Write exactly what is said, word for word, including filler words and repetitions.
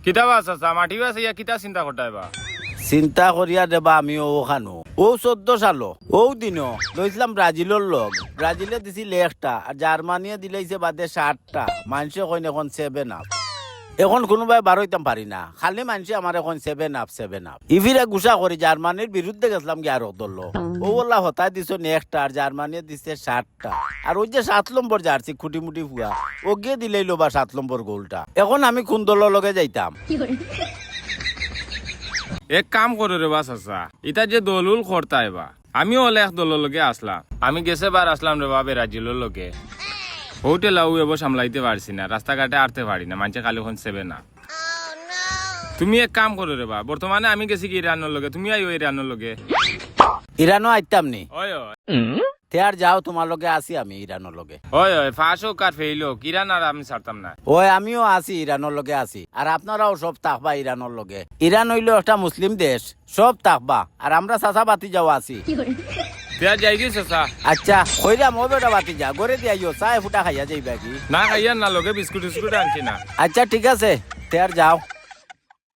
কিতা বা চাচা, মাটি বেচিয়া কিতা চিন্তা করতায় বা? চিন্তা করিয়ার রে বা আমি অউ খানো। অউ চৌদ্দ সালো, অউ দিনো লইছলাম ব্রাজিলর লগ। ব্রাজিলে দিছিল একটা, আর জার্মানিয়ে দিলাইছে বাদে সাতটা। মানষে কইন অখন সেভেন আপ। অখন কুনুবায় বার অইতাম পারি না, খালি মানষে আমারে coin seven up, seven up. ইফিরে গুসা করি জার্মানির বিরুদ্ধে গেছলাম গিয়া আরক দলর লগে। অউ অলা হতায় দিছইন একটা, আর জার্মানিয়ে দিছে সাতটা। আর অউ যে সাত নম্বর জার্সি খুটিমুটি ফুয়া, অগিয়ে দিলাইলো বা সাত নম্বর গোলটা। অখন আমি কুন দলর লগে যাইতাম? এক কাম করো রে বা চাচা, ইতা যে দলউল করতায় বা, আমিও অলা এক দলর লগে আছলাম। আমি গেছে বার আছলাম রে বা ব্রাজিলর লগে। হোটেল আউ এবো সামলাইতে পারছি না, রাস্তাঘাটে আটতে পারি না, মানষে খালি কইন সেভেন আপ। তুমি এক কাম করো রে বা, বর্তমানে আমি গেছি কি ইরানর লগে, তুমি আইও ইরানর লগে। ইরানো আইতাম নি? অয়, অয়। তে আর যাও, তুমার লগে আছি আমি ইরানর লগে। অয়, অয়, পাস অউক আর ফেইল অউক, ইরান আর আমি ছাড়তাম না। অয়, আমিও আছি, ইরানর লগে আছি। আর আপনারাও সব থাকবা ইরানর লগে। ইরান অইলো একটা মুসলিম দেশ, সব থাকবা। আর আমরা চাচা ভাতিজাও আছি। তে আর যাইগি চাচা? আচ্ছা, কইরাম, ও বেটা ভাতিজা, ঘরে দিয়া আইও, চা ফুটা খাইয়া যাইবা কি? না, খাইয়ার না, লগে বিস্কুট টিস্কুট আনছি না। আচ্ছা, ঠিক আছে, তে আর যাও।